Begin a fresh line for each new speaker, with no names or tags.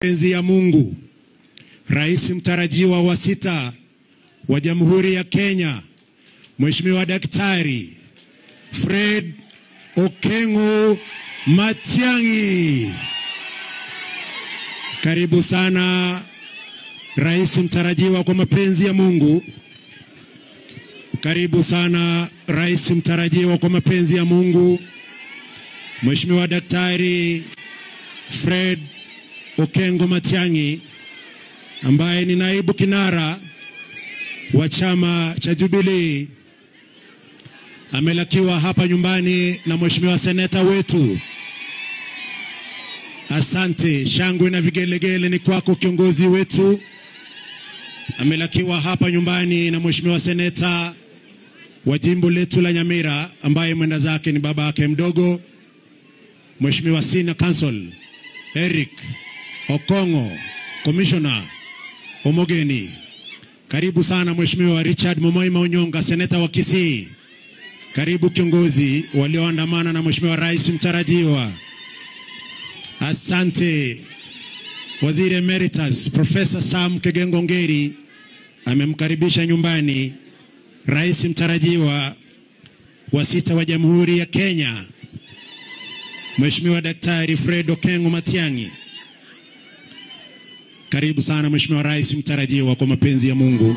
Mapenzi ya Mungu, Rais mtarajiwa wa sita wa Jamhuri ya Kenya, Mheshimiwa Daktari Fred Okengo Matiang'i. Karibu sana Rais mtarajiwa kwa mapenzi ya Mungu. Karibu sana Rais mtarajiwa kwa mapenzi ya Mungu, Mheshimiwa Daktari Fred Okengo Matiang'i, ambaye ni naibu kinara wa chama cha Jubilee. Amelakiwa hapa nyumbani na Mheshimiwa seneta wetu. Asante, shangwe na vigelegele ni kwako kiongozi wetu. Amelakiwa hapa nyumbani na Mheshimiwa seneta wa jimbo letu la Nyamira, ambaye mwenda zake ni baba yake mdogo, Mheshimiwa Senior Counsel Eric Okongo, Commissioner Omogeni. Karibu sana Mheshimiwa Richard Momoima Onyonga, seneta wa Kisii. Karibu kiongozi walioandamana na Mheshimiwa Rais mtarajiwa. Asante. Waziri Emeritus Professor Sam Kegengo Ngeri amemkaribisha nyumbani Rais mtarajiwa wa sita wa Jamhuri ya Kenya, Mheshimiwa Daktari Fred Okengo Matiang'i. Karibu sana Mheshimiwa Rais mtarajiwa kwa mapenzi ya Mungu.